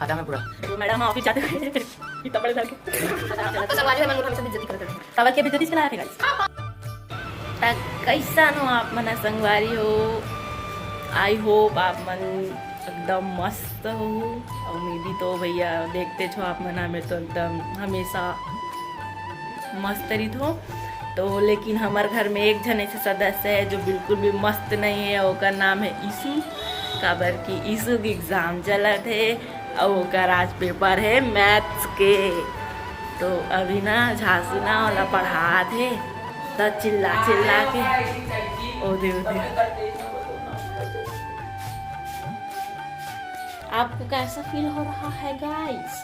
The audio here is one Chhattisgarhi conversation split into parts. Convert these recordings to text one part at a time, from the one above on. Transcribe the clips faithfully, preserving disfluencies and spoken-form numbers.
काम है पूरा। तो मैडम, हाँ, ऑफिस जाते हुए इतना बड़े धर के। तो संगवारी हमन लोग हमेशा बेइज्जती करत रहिथे। काबर के बेइज्जती से लाया थे, गाइस। त कैसन हो आप मन, संगवारी हो? आई होप आप मन एकदम मस्त हो। और मैं भी तो भैया देखते छो आप मन, मैं तो एकदम हमेशा मस्त रहिथो। तो लेकिन हमर घर में एक झन ऐसे सदस्य है जो बिल्कुल भी मस्त नहीं है, ओकर नाम है ईशु। काबर कि ईशु के एग्जाम चलत है और ओकर आज पेपर है मैथ्स के। तो अभी ना झांसू ना ओला पढ़ात है, त चिल्ला चिल्ला के, ओ दे, ओ दे। आपको कैसा फील हो रहा है, गाइस?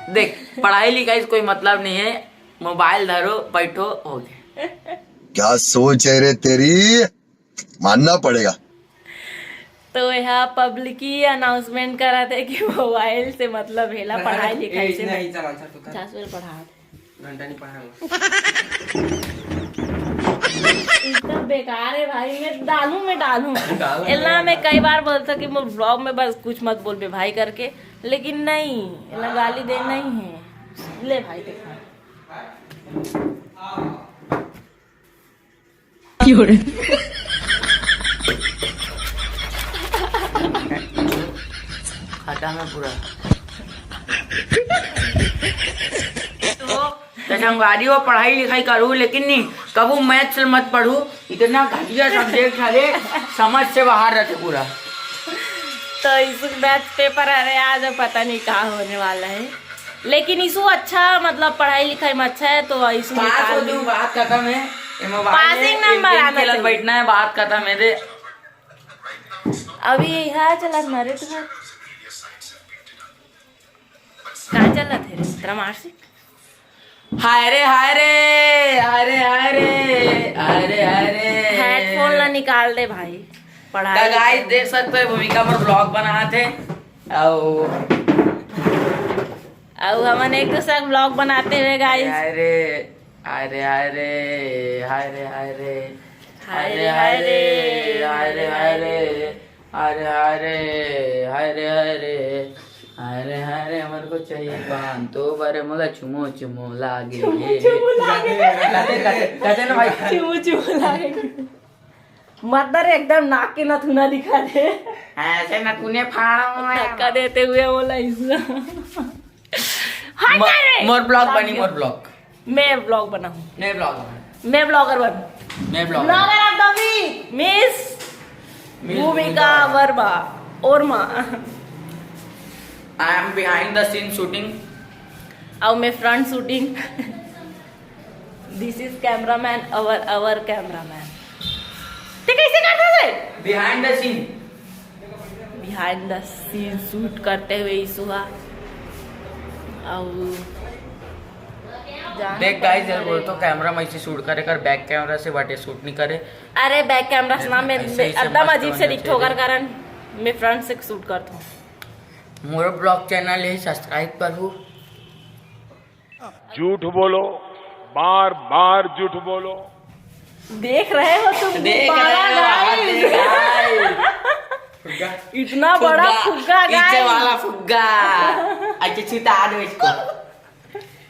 देख, पढ़ाई लिखाई से कोई मतलब नहीं है, मोबाइल धरो, बैठो, हो गया। क्या सोच है रे तेरी, मानना पड़ेगा। तो यहाँ पब्लिक ही अनाउंसमेंट करा थे कि मोबाइल से मतलब हेला, पढ़ाई लिखाई से नहीं। चल, आंसर तो कर। झांसू पढ़ा। घंटा नहीं पढ़ा। एकदम बेकार है भाई, मैं डालूं, मैं डालूं। डालूं, एला डालूं। मैं कई बार बोलता कि मोर ब्लॉग में बस कुछ मत बोलबे भाई करके, लेकिन नहीं, एला गाली दे नहीं है। ले भाई, देखा। खाता में पूरा। तो संगवारी हो, पढ़ाई लिखाई करू, लेकिन नहीं, कबू मैथ्स मत पढ़ू। इतना घटिया सब्जेक्ट है रे, समझ से बाहर रहते पूरा। तो ईशु मैथ्स पेपर, अरे आज पता नहीं का होने वाला है, लेकिन ईशु अच्छा, मतलब पढ़ाई लिखाई में अच्छा है, तो ईशु पास निकाल हो ली। तू, बात खत्म है। ये मोबाइल पासिंग में एक नंबर गेम आना खेलत चाहिए। बैठना है, बात खत्म है रे। अभी यह चलत ना रे तुम्हारे, का चलत है रे तेरा मार्कशीट? हाय रे, हाय रे, हाय रे, हाय रे, हाय रे, हाय रे। हेडफोन ला निकाल दे भाई, पढ़ाई तो गाइस, देख सकते हो, भूमिका मोर ब्लॉग बनात हे। अउ अउ हमन एक दूसरा के ब्लॉग बनाते हुए, गाइस। हाय रे, हाय रे, हाय रे, हाय रे, हाय रे। हाय रे, हाय रे, हाय रे, हाय रे, हाय रे। अरे, अरे, अरे, अरे, अरे, अरे, हमर को चाहिए पान तो बरे मोला चुमो चुमो लागे। चुमो चुमो लागे। कहते, कहते, कहते ना भाई। चुमो चुमो लागे। मदर एकदम नाक के नथुना दिखा दे। ऐसे नथुने फाड़ा हुआ है। धक्का देते हुए बोला इसको। हट जा रे। मोर ब्लॉग बनी, मोर ब्लॉग। मैं ब्लॉग बनाऊं। मैं ब्लॉग बनाऊं। मैं ब्लॉगर बनूं। मैं blogger. Blogger of the week, मिस मिस भूमिका भूमिका वर्मा। ओरमा। I am behind the scene shooting। और मैं front shooting. This is cameraman, our, our cameraman। ते कैसे करता है? Behind the scene। Behind the scene shoot करते हुए ईशु हा। और जाना देख गाइस, पड़ेगा यार, बोल रे। तो कैमरा में ऐसे शूट करे कर, बैक कैमरा से बटे शूट नहीं करे। अरे, बैक कैमरा से ना, मैं ऐसे ही से एकदम मस्त अजीब से होना दिखते होकर चाहिए। कारण मैं फ्रंट से शूट करता हूँ। मोर ब्लॉग चैनल है, सब्सक्राइब करू। झूठ बोलो, बार बार झूठ बोलो। देख रहे हो तुम देख गुब्बारा रहे हो, हाँ, guys? देख, guys। फुग्गा। इतना बड़ा फुग्गा, फुग्गा, पीछे guys। वाला फुग्गा। अच्छा, छिटा दो इसको।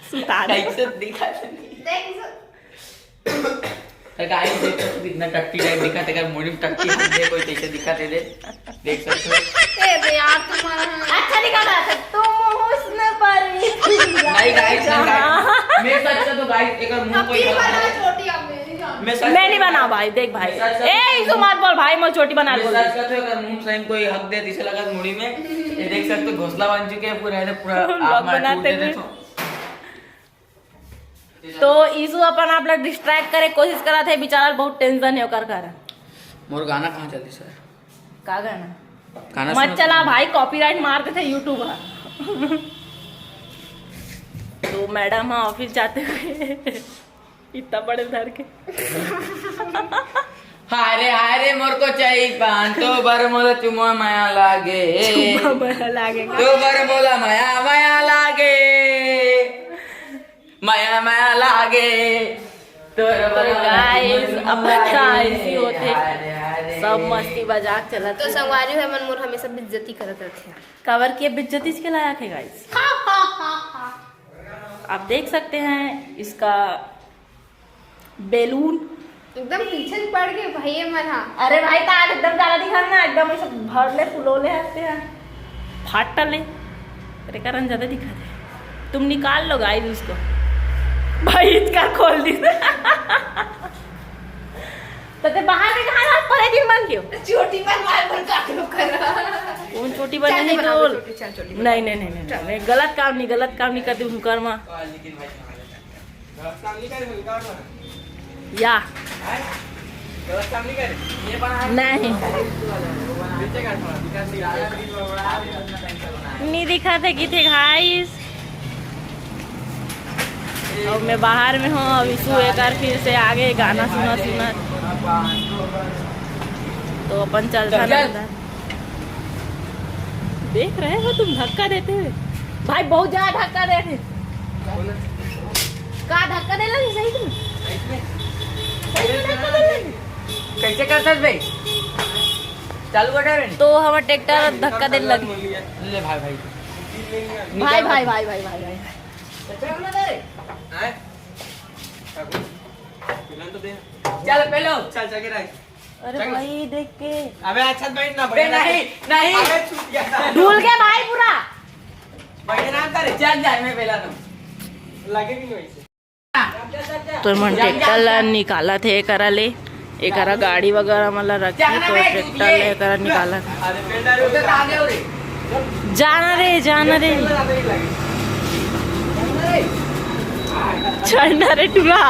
सुता दो। कैसे दिखा नहीं? देख इसे। तो गाइस, देख सकते हो कितना टट्टी टाइप दिखाते, अगर मुड़ी में टट्टी हट जाए कोई, कैसे दिखाते दे, देख सकते हो। ए बे यार, तुम्हारा अच्छा दिखा रहा था, तुम हुस्न पर नहीं गाइस, नहीं गाइस, मेरे साथ तो गाइस, एक मुंह कोई छोटी आप मेरी जान। मैं सच मैं नहीं बनाऊं भाई, देख भाई। मैं सच ए, इसको मत बोल भाई, मैं छोटी बना मैं बोल। सच कहते हो, अगर मुंह सही कोई हक दे, इसे लगा मुड़ी में, ये देख सकते हो, घोंसला बन चुके हैं पूरा, है ना, पूरा। आप लोग मार बनाते टूट हुए। देते तो। तो ईशु अपन आप ला डिस्ट्रैक्ट करे कोशिश करत हे, बेचारा बहुत टेंशन हे ओकर कारण। मोर गाना कहाँ चलती सर? का गाना? गाना मत सुनो। चला भाई, कॉपीराइट मार देथे YouTube हा। तो मैडम हा ऑफिस जाते हुए इतना बड़े धर के। हाय रे, हाय रे, मोर को चाहिए पान, तो बर मोला चुमा माया लागे। चुमा माया लागे। तो बर मोला माया, माया लागे। माया, माया लागे। तोर तो गाइस, अपन का ऐसी होते। हाय रे, हाय रे। सब मस्ती मजाक चलत तो हे। संगवारी हो, मन मोर हमेशा बेइज्जती करत रहथे। काबर के बेइज्जती के लायक है गाइस। आप देख सकते हैं इसका बैलून। एकदम पीछे पड़ गए भाई ये मन हा। अरे भाई, तो आज एकदम ज्यादा दिखा ना, एकदम ऐसे भरले फुलोले हंसते हैं, फाटले। अरे कारण ज्यादा दिखा दे, तुम निकाल लो गाइस उसको। भाई इसका खोल दी। तो ते बाहर में कहाँ हाथ परे दिन बन गयो? चोटी पर मार पर काकरो कर। कौन चोटी पर चल, नहीं बना दो तोल? चोटी, चल, चोटी बना। नहीं, नहीं, नहीं, नहीं, नहीं, गलत काम नहीं, गलत काम नहीं करती हूँ कर्मा। या नहीं। नहीं दिखा थे कि थे गाइस। अब मैं बाहर में हूँ, अब इसू एक बार फिर से आगे गाना सुना सुना। तो अपन चलता चल, चल। अंदर। देख रहे हो तुम धक्का देते हुए? भाई बहुत ज्यादा धक्का देते। का धक्का दे लगे सही तुम? सही में धक्का दे लगे। कैसे करता है भाई? चालू कर रहे हैं। तो हम ट्रैक्टर धक्का दे लगे। ले भाई, भाई। भाई, भाई, भाई, भाई, भाई, भाई। हैं? चल, पहले। चल, चल के रख। अरे चल। भाई, देख के। अबे, अच्छा बैठ ना, बे, बैठ ना। नहीं, नहीं। अबे, छूट गया। ढूल के भाई पूरा। बैठ ना, अंदर। चल, जा, मैं पहला तो। लगे भी नहीं वैसे। तो मन ट्रैक्टर ला निकालत हे, एकरा ले, एकरा गाड़ी वगैरह मन ला रखी, तो ट्रैक्टर ले एकरा निकालत हे। जाना रे, जाना रे, चढ़ना रे टूरा।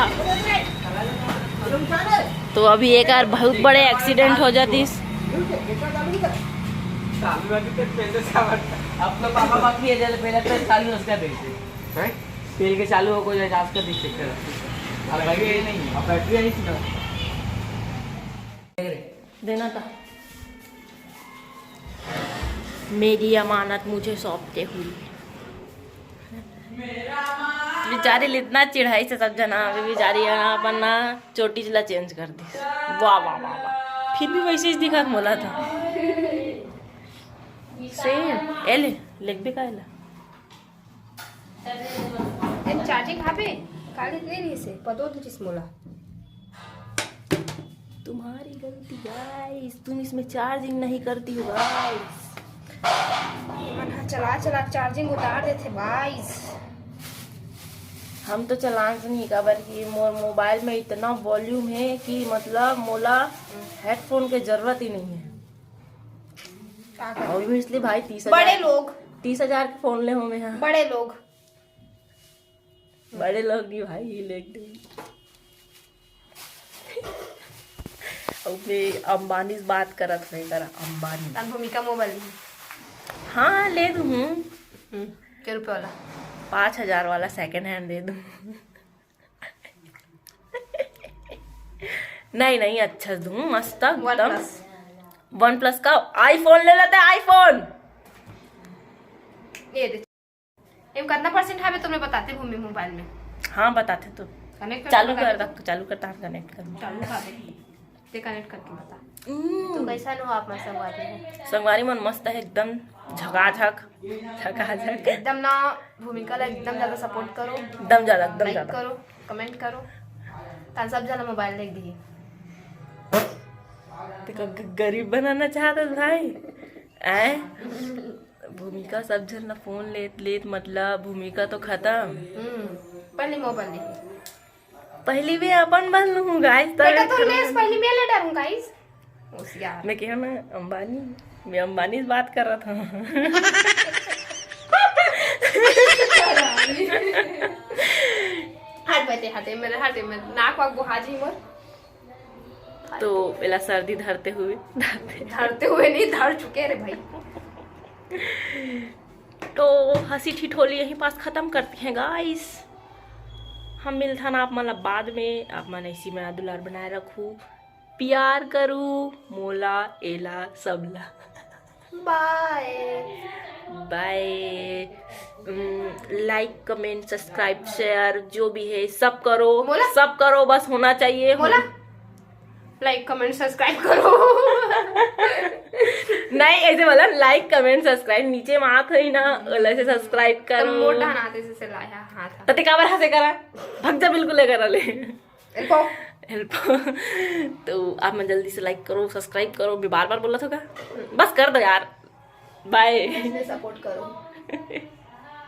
तो अभी एक बार बहुत बड़े एक्सीडेंट हो जातीस। अपना पापा बाकी है, जल्द पहले तो चालू उसका देखते हैं। तेल के चालू हो, कोई आज का दिख चेक कर। अब बैटरी नहीं है, अब बैटरी आई थी ना। देना था। मेरी अमानत मुझे सौंपते हुए। बेचारी ल इतना चिढ़ाई से सब जना, अभी बेचारी यहाँ अपन ना चोटी ला चेंज कर दी। वाह, वाह, वाह, वाह। फिर भी वैसे ही दिखा मोला था। सेम। ए ले, लेगबे का एला? एम चार्जिंग हाबे? काल इतने नहीं से, पतो तो जिस मोला। तुम्हारी गलती गाइस, तुम इसमें चार्जिंग नहीं करती हो गाइस। मन हा चला चला चार्जिंग उतार देथे गाइस। हम तो चलान से नहीं, काबर कि मोर मोबाइल में इतना वॉल्यूम है कि मतलब मोला हेडफोन के जरूरत ही नहीं है। का करबे? Obviously भाई, तीस हजार, बड़े लोग। तीस हजार के फोन ले हो मैं, हाँ। बड़े लोग। बड़े लोग नहीं भाई, ये ले दे। अउ मैं अंबानी से बात करत हूँ, करा अंबानी। तन भूमिका मोबाइल। हाँ, ले दूँ। हम्म, के रुपये वाला? पाँच हजार वाला सेकंड हैंड दे दूँ। नहीं, नहीं, अच्छा दूँ, मस्त एकदम। OnePlus। OnePlus का iPhone ले लेते हैं, iPhone। ये दे। एम कितना परसेंट हावे तुमने बताते भूमि मोबाइल में? हाँ, बताते तो। कनेक्ट चालू कर, चालू करता हूँ, कनेक्ट कर। चालू कर दे। ते कनेक्ट करके बता। हम्म। तो कैसा नो आप मन संगवारी हो? संगवारी मन मस्त है एकदम, झकाझक, झकाझक। एकदम ना, भूमिका ला एकदम ज्यादा सपोर्ट करो। एकदम ज्यादा, एकदम लाइक ज्यादा। करो, कमेंट करो। तान सब जना मोबाइल देख दिए। ते का ग-, गरीब बनाना चाहत है भाई? आए? भूमिका सब झन ला फोन लेत लेत, मतलब भूमिका तो खत्म। हम्म, पहले मोबाइल दे। पहली भी अपन बन लूँ गाइस, तब बेटा तो लेस पहली मैं ले डरूँ गाइस। होशियार। मैं कहा ना अंबानी, मैं अंबानी से बात कर रहा था। हट बेटे, हटे मेरे, हटे मेरे, नाक वाक बुहा जी मोर। तो एला सर्दी धरते हुए, धरते धरते हुए नहीं, धर चुके रे भाई। तो हंसी ठिठोली यहीं पास खत्म करती हैं गाइस। हम मिलथन आप मन ला बाद में। आप मन ऐसी मया दुलार बनाए रखू, प्यार करू मोला एला सबला। बाय। बाय। लाइक, कमेंट, सब्सक्राइब, शेयर जो भी है सब करो, मोला? सब करो, बस होना चाहिए। मोला? लाइक, कमेंट, सब्सक्राइब करो। नहीं, ऐसे बोला, लाइक, कमेंट, सब्सक्राइब नीचे में आत है ना, ओला से सब्सक्राइब करो। मोर डहान आते से लाया हाथ। त ते काबर हंसे करा, भग जा बिल्कुल ले करा ले। इनको हेल्प। तो आप मन जल्दी से लाइक करो, सब्सक्राइब करो, मैं बार बार बोला था का, बस कर दो यार। बाय। सपोर्ट करो।